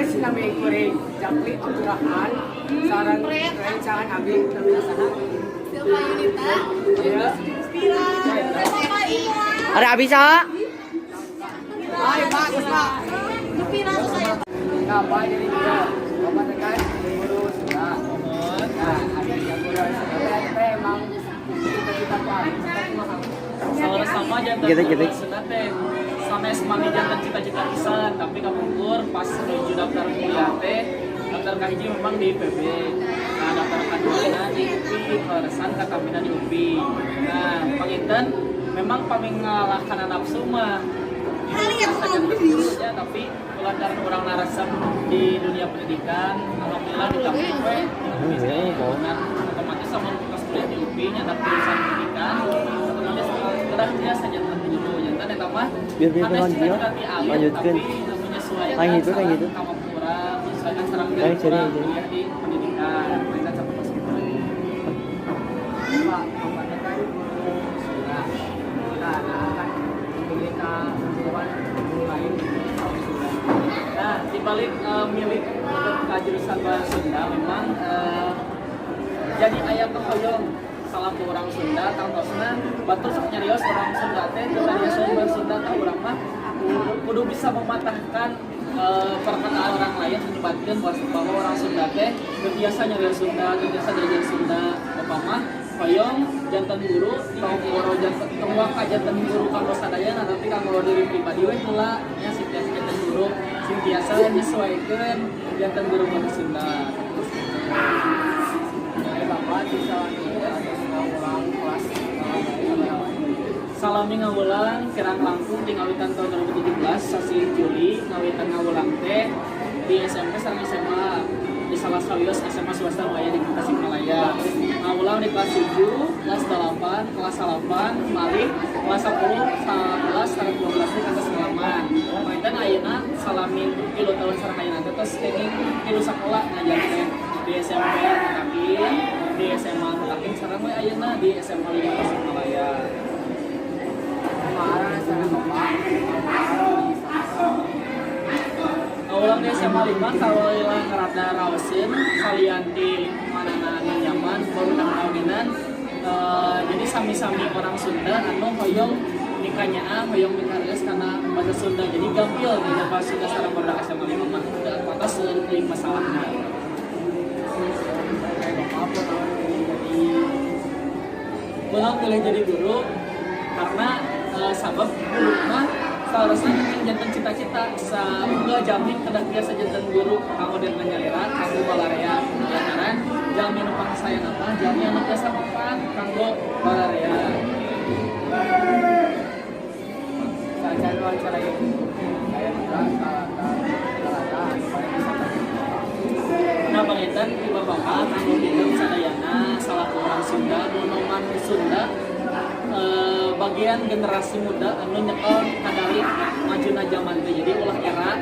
Guys, nami kuring Jakli Abdurrahman. Sareng rencangan abdi namina saha? Silva Yunita. Iya. Pira. Ada abi saha? Hai, Pak, geus, Pak. Pira tuh saya. Nah, Pak, jadi dia. Bapak teh kan guru Sunda. Nah, ada yang guru Sunda teh emang cita-cita ku abdi kumaha? Salah sama janten Gitu, gitu. Sunda teh sanes mami janten cita-cita pisan, tapi kapungkur pas menuju daftar kuliah teh daftar kahiji memang di IPB. Nah, daftar kaduana di UPI, kaleresan katampina di UPI. Nah, panginten memang pami ngalahkan nafsu mah ya, tapi lantaran urang naresep di dunia pendidikan, alhamdulillah ditampi we di UPI teh. Dan otomatis sama pas kuliah di UPI nyandak jurusan pendidikan, otomatis kedah biasa janten guru janten eta mah Biar sanes lanjut, cita-cita ti alit, lanjutkeun. Tapi menyesuaikan Kayak gitu, kayak sareng gitu. Kemampuan, menyesuaikan sareng Kayak jadi, urang jadi. Kuliah di pendidikan pendidikan sampai gitu. Pak, Bapak teh kan guru Sunda. Nah, kan pilih ka keluar guru lain di Sunda. Nah, dibalik milik ke jurusan bahasa Sunda memang jadi aya kehoyong salaku orang Sunda tangtosna batur sok nyarios orang Sunda teh teu biasa bahasa Sunda. Tah, urang mah kudu bisa mematahkan perkataan orang lain menyebatkan bahwa orang Sunda teh teu biasa nyarios Sunda, teu biasa diajar Sunda. Bapak mah hoyong janten guru, tong guru janten, tong waka janten guru kanggo sadayana, tapi kanggo diri pribadi we heula nya, sing tiasa janten guru, sing tiasa nyesuaikeun janten guru bahasa Sunda. Jadi Bapak bisa atau ngawulang kelas sabaraha? Salami ngawulang kirang langkung di ngawitan tahun 2017 sasih Juli ngawitan ngawulang teh di SMP sareng SMA di salah sawios SMA swasta nu aya di Tasikmalaya. Ngawulang di kelas 7, kelas 8, kelas 8, malih kelas 10, 11, sareng 12 teh kantos ngalaman. Panginten ayeuna salami 3 tahun sareng ayeuna teh tos kenging 3 sakola ngajar teh, di SMP Mutakin, di SMA Mutakin, sareng we ayeuna di SMA 5 Tasikmalaya. Kumaha sana Bapak? Ngawulang di SMA 5 kawalila ngerada raoseun, salian di lingkunganana anu nyaman, baru kawinan, jadi sami-sami orang Sunda anu hoyong mikanyaah, hoyong mikareus kana bahasa Sunda, jadi gampil ngajar bahasa Sunda sareng barudak SMA 5 mah teu patos seueur teuing masalahna. Kayak Bapak pernah jadi Menang pilih jadi guru karena sabab guru mah seharusnya ingin janten cita-cita saunggal jalmi kedah biasa janten guru kanggo dina nyalira, kanggo balarea, lantaran jalmi nu pangasayang mah jalmi anu biasa manfaat kanggo balarea. Saja wawancara itu saya juga salah salah disampaikan. Nah, panginten ti bapak kanggo bidang sadayana salah orang Sunda nu noman Sunda, bagian generasi muda anu nyekel kadali majuna zaman teh, jadi ulah era